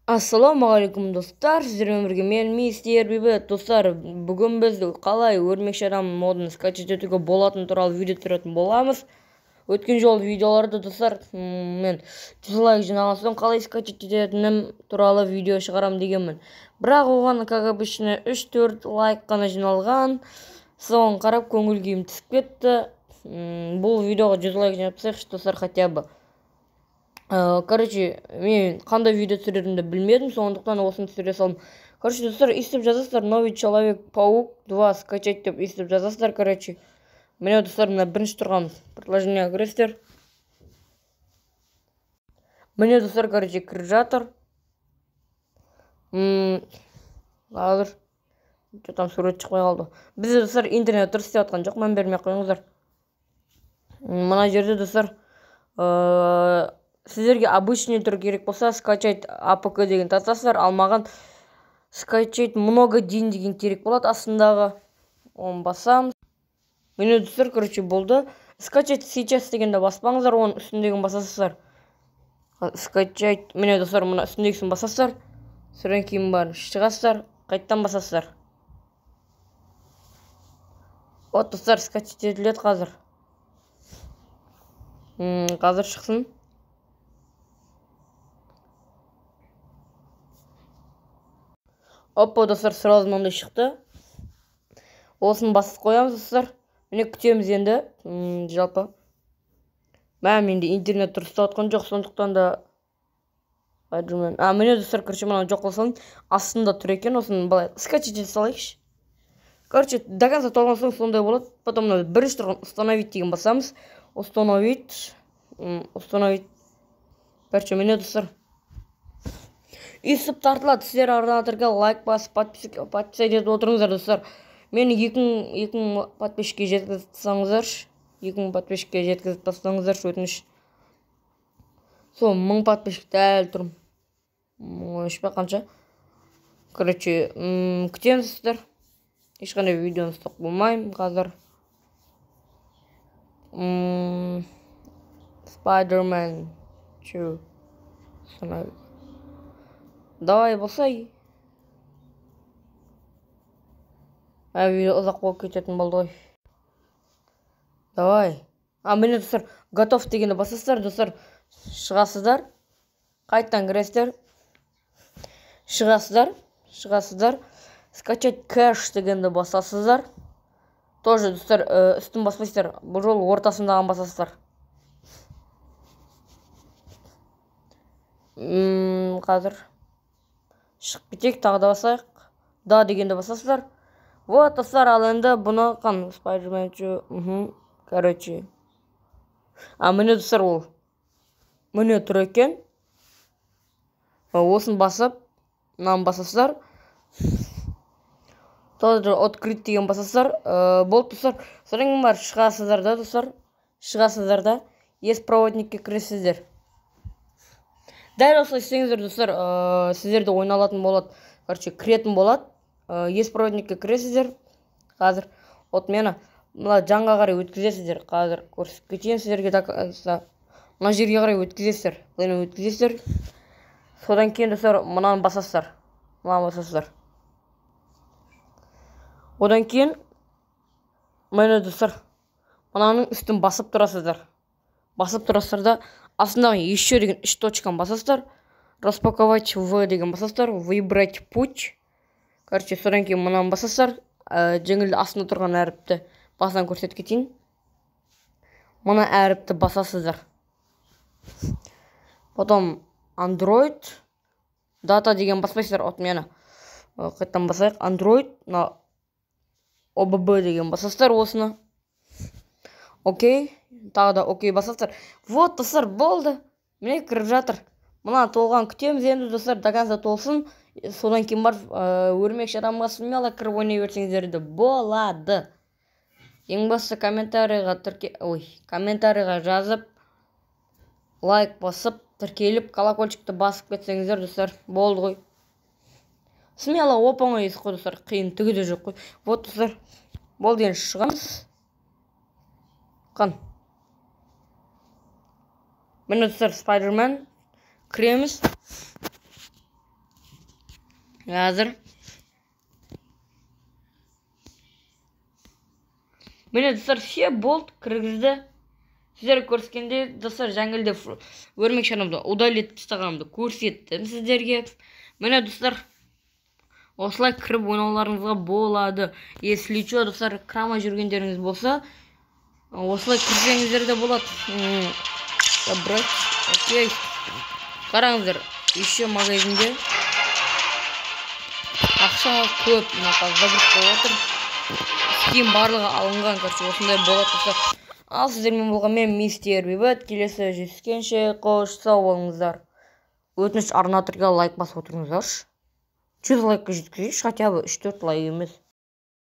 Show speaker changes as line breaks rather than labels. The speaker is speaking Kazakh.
Ассалаумағалейкум, достар! Сіздермен бірге мен, мистер Бейбіт. Достар, бүгін біз қалай өрмекші адам модын скачать етуге болатыны туралы видео түсіретін боламыз. Өткен жолы видеоларда, достар, мен 100 лайк жинаған соң қалай скачать ететінім туралы видео шығарам дегенмін. Бірақ оған, как обычно, 3-4 лайк қана жиналған. Соған қарап көңіл күйім түсіп кетті. Бұл видеоға 100 лайк жинап тастайықшы, достар, хотя бы. Короче, мен қандай видео түсірерімді білмедім, сондықтан осыны түсіре салдым. Короче, достар, өйстіп жазасыздар: «Новый человек паук 2 скачать» деп өйстіп жазасыздар. Короче, міне, достар, мына бірінші тұрған приложениеға кіресіздер. Міне, достар, короче, кіріп жатыр. Қазір че там сурет шықпай қалды. Бізде, достар, интернет дұрыс істеп жатқан жоқ, мән бермей ақ қойыңыздар. Мына жерде, достар, сіздерге обычный түрі керек болса, «скачать апк» деген тастасыздар, ал маған «скачать много ден» деген керек болады астындағы, оны басамыз. Міне, достар, короче, болды. «Скачать сейчас» дегенді баспаңыздар, оның үстіндегін басасыздар. Скачать, міне, достар, мына үстіндегісін басасыздар. Содан кейін барып шығасыздар, қайтадан басасыздар. Вот, достар, скачать етіледі қазір. Қазір шықсын. Опа, достар, сразу мынандай шықты. Осыны басып қоямыз, достар. Міне, күтеміз енді. Жалпы менде интернет дұрыс істеп жатқан жоқ, сондықтан да. А, міне, достар, короче, мынаны жоқ қыла салайын. Астында тұр екен, осыны былай скачать ете салайықшы. Короче, до конца толған соң сондай болады. Потом мына бірінші тұрған «установить» деген басамыз. Установить, установить. Короче, міне, достар, өйстіп тартылады. Сіздер арнаға лайк басып, подписать етіп отырыңыздар, достар. Мені 2000 подписчикке жеткізіп тастаңыздаршы, 2000 подписчикке жеткізіп тастаңыздаршы, өтініш. Сол 1000 подписчикте әлі тұрмын, 1003 па, қанша. Короче, күтеміз, достар. Ешқандай видеоны стоп болмаймын қазір. Spider-Man 2. Давай, болсай. Ә, видео ұзақ болып кететін болды ғой. Давай. А, міне, достар, «готов» дегенді басасыздар, достар, шығасыздар. Қайтадан кіресіздер. Шығасыздар, шығасыздар. «Скачать кэш» дегенді басасыздар. Тоже, достар, үстін баспайсыздар. Бұл жолы ортасындағын басасыздар. Қазір шығып кетейік, тағы да басайық. «Да» дегенді басасыздар. Вот, достар, ал енді бұны қан Spider-Man. Короче, а, міне, достар, ол міне тұр екен. Осыны басып, мынаны басасыздар. Тоже «открыть» деген басасыздар. Болды, достар. Содан кейін барып шығасыздар да, достар, шығасыздар да, беспроводникке кіресіздер. Дәл осылай істеңіздер, достар, сіздерде ойналатын болады. Короче, кіретін болады. Беспроводникке кіресіздер. Қазір вот мені мына жанға қарай өткізесіздер. Қазір көрсетіп кетейін сіздерге до конца. Мына жерге қарай өткізесіздер, былайынан өткізесіздер. Содан кейін, достар, мынаны басасыздар, мынаны басасыздар. Одан кейін, міне, достар, мынаның үстін басып тұрасыздар. Басып тұрасыздар да, астындағы «еще» деген үш точканы басасыздар. «Распаковать в» деген басасыздар. «Выбрать путь». Короче, содан кейін мынаны басасыздар. Жеңіл астында тұрған әріпті басынан көрсетіп кетейін. Мына әріпті басасыздар. Потом «Android дата» деген баспайсыздар. Отмена, қайтадан басайық. Android, мына ОББ деген басасыздар осыны. Окей, тағы да «окей» басасыздар. Вот, достар, болды. Міне, кіріп жатыр. Мына толған күтеміз енді, достар, до конца толсын. Содан кейін барып өрмекші адамға смело кіріп ойнай берсеңіздер де болады. Ең бастысы, комментарийға тірке, ой, комментарийға жазып, лайк басып, тіркеліп, колокольчикті басып кетсеңіздер, достар, болды ғой. Смело, оп оңай іс қой, достар, қиын түгі де жоқ қой. Вот, достар, болды, енді шығамыз. Қан. Міне, достар, Спайдермен кіреміз. Қазір. Міне, достар, все, болды, кіргізді. Сіздер көріскенде, достар, жаңылде өрмекші арнамды удалить тастағанымды көрсеттім сіздерге. Міне, достар, осылай кіріп ойнауларыңызға болады. Если чё, достар, кіре алмай жүргендеріңіз болса, осылай кірсеңіздер де болады. Забрать. Окей. Қараңыздар, еще магазинде ақша көп, мына қазір загрузка болып жатыр. Скин барлығы алынған, короче, осындай болады, достар. Ал сіздермен болған мен, мистер Бейбіт. Келесі жүздескенше қош сау болыңыздар. Өтініш, арна түрге лайк басып отырыңыздаршы. 100 лайкқа жеткізейікші, хотя бы 3-4 лайк емес.